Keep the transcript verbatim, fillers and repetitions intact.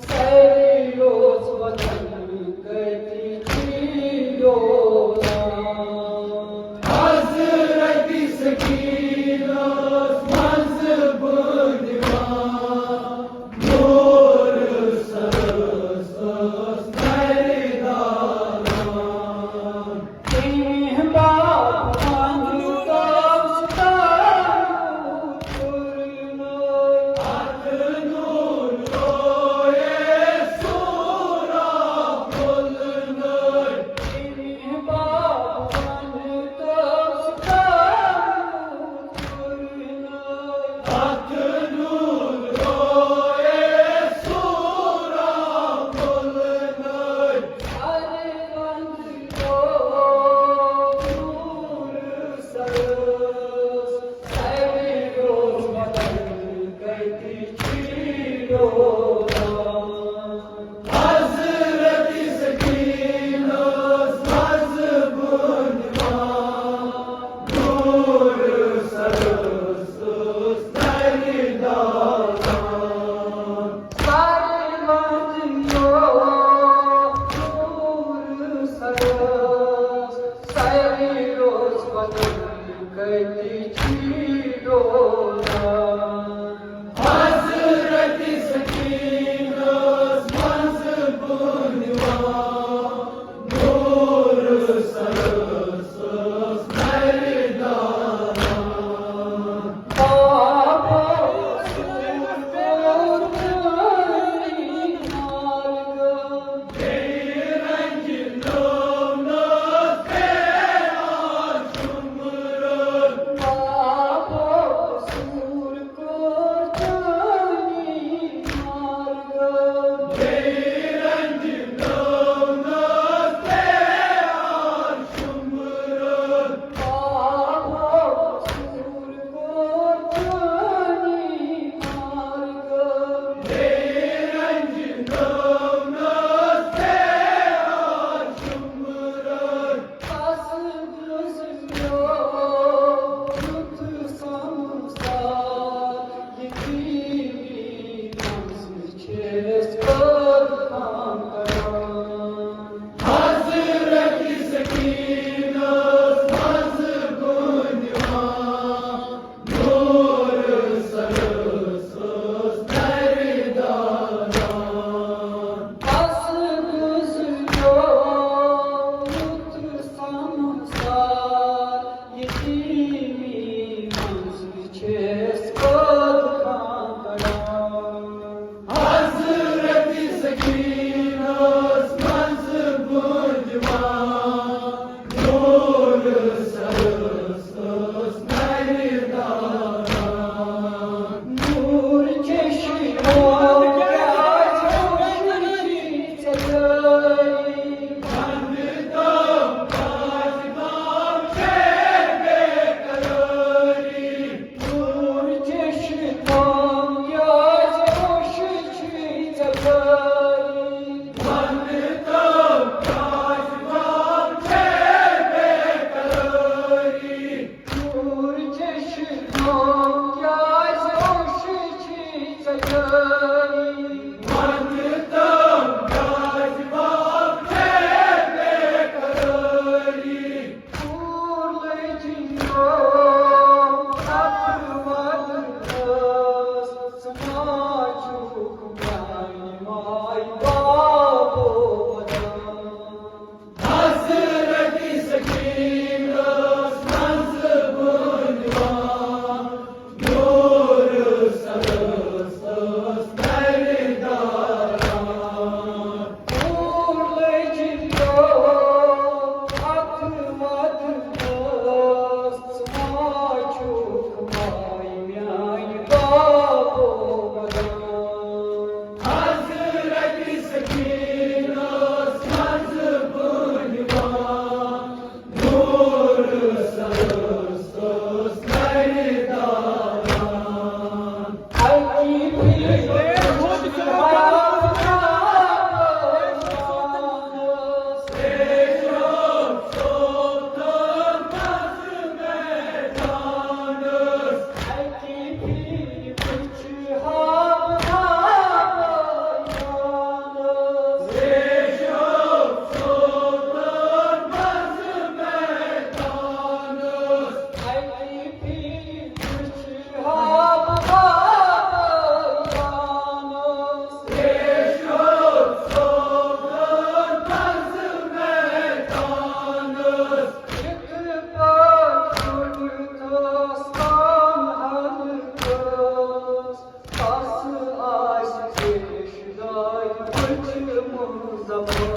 ساری روز وطن کتی چیلو۔ حضرت سکینس منز بندوان نور سرس ٲس نرِ دالان۔ تٔمۍ بابن تٔمۍ ستارو تُرنٲے۔ اتھ نور رویے سورا پھُلنٲے۔ تٔمۍ بابن تٔمۍ ستارو تُرنٲے۔ اتھ نور رویے سورا پھُلنٲے۔ حضرت سکینس منز بندوان نور سرس ٲس نرِ دالان۔ بابا سُر کوٚر تٔمۍ مارگن۔ بیٚیہِ رنگہِ نٲونس بیٚیہِ آز شُمرن۔ بابا سُر کوٚر تٔمۍ مارگن۔ بیٚیہِ رنگہِ نٲونس بیٚیہِ آز شُمرن۔ حضرت سکینس منز بندوان نور سرس ٲس نرِ دالان۔ حضرت سکینس منز بندوان نور سرس ٲس نرِ دالان۔ نور چشمو کیازِ وُچھ نہٕ ژےٚ یٲری؟ ونہٕ تم کیازِ غم چھے بے قراری؟ نور چشمو کیازِ وُچھ نہٕ ژےٚ یٲری؟ ونہٕ تم کیازِ غم چھے بے قراری؟ نور چشمو کیازِ وُچھ نہٕ ژےٚ یٲری؟ ونہٕ تم کیازِ غم چھے بے قراری؟ پھوٗل لٔجِن یوم ابر ودس، ژٕ ما چھُکھ میانہِ ماے بابو ودان؟ حضرت سکینس منز بندوان نور سرس ٲس آسہِ پیش داے وٕچھ مُحزم۔